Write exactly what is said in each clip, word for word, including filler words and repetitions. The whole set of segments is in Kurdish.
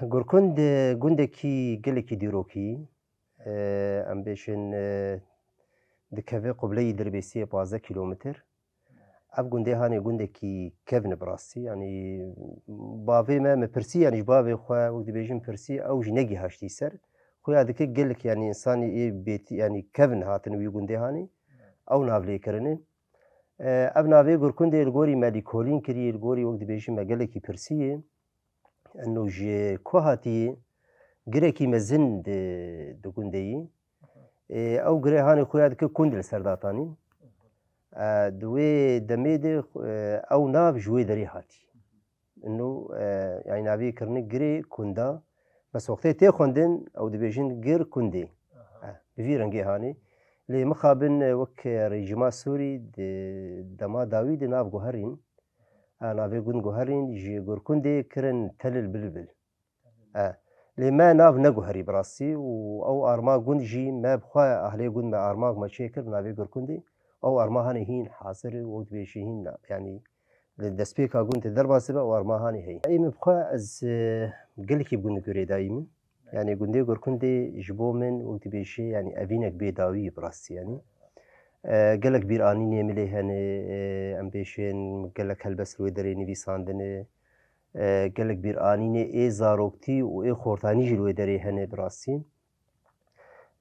Gurkund e, gundekî gelekî dîrokî, e, em bêjin, e, dikeve qubleyî Dirbêsiyê pazdeh kîlometr. Ev gundê hanê gundekî kevn e bi rastî. Yanî bavê me, me pirsî, yanî ji bavê xwe wek dibêjin pirsî, ew jî negihaştî ser. Xuya dike gelek, yanî însanî ê bêtî, yanî kevn hatin wî gundê hanê. Ew nav lê kirine. E, ev navê Gurkundê li gorî me lîkolîn kirî, li gorî wek dibêjin me gelekî pirsî ye. Eno ji ku hatî, girekî mezin di, di gundê yî. Ê, ew gire hanê xuya dike kund li ser datanî. E, di wê demê de, e, ew nav ji wê derê hatî. Eno, e, yanî navê kirine girê kunda. Bes wextê tê xwendin, ew dibêjin gir kundê. E, bi vî rengê hanê. Lê mixabin, e, wek, e, rejîma Sûrî di dema dawî de nav guherîn. E, navê gund guherîn, ji Gurkundê kirin Telil Bilbil. E, lê me nav neguherî bi rastî û ew arma gund jî me bi xwe ahlê gund me arma me çêkir bi navê Gurkundê. Ew arma hanê hîn hazir e, wek dibêjî hîn, yanî li destpêka gund tê derbas dibe, ew arma hanê heye. Ê min bi xwe ez, e, gelekî bi gund girêdayî min. Yanî gundê Gurkundê ji bo min wek dibêjî, yanî evînek bê dawî ye bi rastî yanî. E, gelek bîranînê min lê hene, e, em bêjin gelek helbest li wê derê nivîsandine. E, gelek bîranînê ê zaroktî û ê xortanî jî li wê derê hene bi rastî.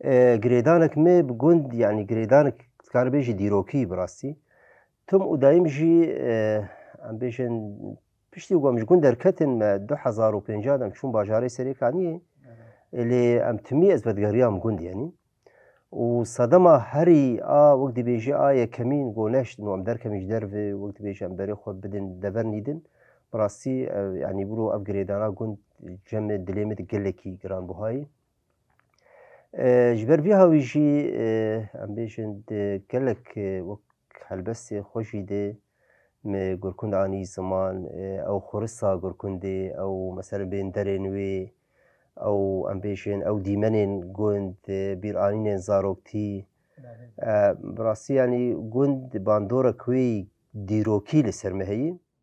E, girêdanek me bi gund, yanî girêdanek dikare bêjî dîrokî bi rastî. Tim û dayim jî, e, em bêjin piştî ku em ji gund derketin me du hezar û pêncî de em çûn bajarê Serêkaniyê. E, lê em timî ez vedigeriyam gund yanî. Û sedema herî a wek dibêjî a yekemîn ku neştin û em derkevin ji derve wek dibêjî em berê xwe bidin dever nîdin. Bi rastî, e, yanî biro ev girêdana gund cem dilê min de gelekî giranbuha ye. E, ji ber vî hawî jî, e, em bêjin di gelek, e, wek helbestê xwe jî de me Gurkund anî ziman, e, ew xurisa Gurkundê, ew mesela bên derên wê, ew em bêjin ew dîmenên gund, e, bîranînên zaroktî. E, bi rastî yanî gund bandorek wê dîrokî li ser me heye.